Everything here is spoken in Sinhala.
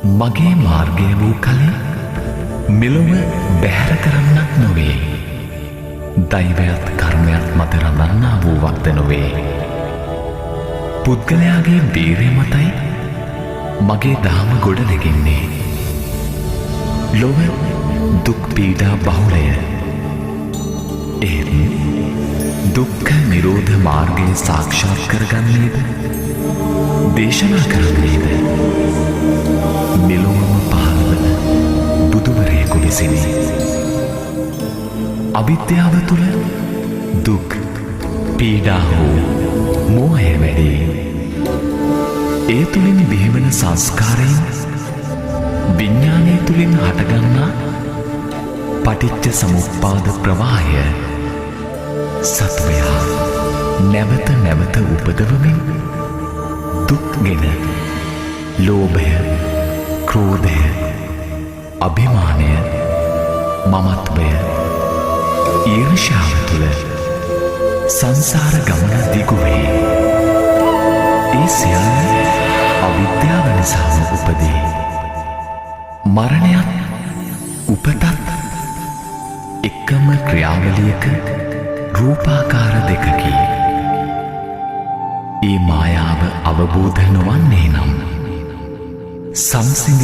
මගේ මාර්ගය වූ කලේ මෙලොව බැහැර කරන්නක් නොවේ. දෛවයත් කර්මයත් මත රඳන්නා වූවක්ද නොවේ. පුද්ගලයාගේ වීරය මතයි මගේ දහම ගොඩ නැගෙන්නේ. ලොව දුක් පීඩා බහුලය. එහෙත් දුක්ඛ නිරෝධ මාර්ගය සාක්ෂාත් කරගන්නේද, දේශනා කරන්නේද මෙලොවම පහළ වන බුදුවරයෙකු විසිනි. අවිද්‍යාව තුළ දුක් පීඩා හෝ මෝහය වැඩේ. ඒ තුළින් බිහිවන සංස්කාරයෙන් විඤ්ඤාණය තුළින් හටගන්නා පටිච්ච සමුප්පාද ප්‍රවාහය සත්වයා නැවත නැවත උපදවමින් දුක්ගෙන ලෝභය, ක්‍රෝධය, අභිමානය, මමත්වය, ඊර්ෂ්‍යාව තුළ සංසාර ගමන දිගු වේ. ඒ සියල්ල අවිද්‍යාව නිසාම උපදී. මරණයත් උපතත් එකම ක්‍රියාවලියක රූපාකාර දෙකකි. ඒ මායාව අවබෝධ නොවන්නේ නම් සංසිඳී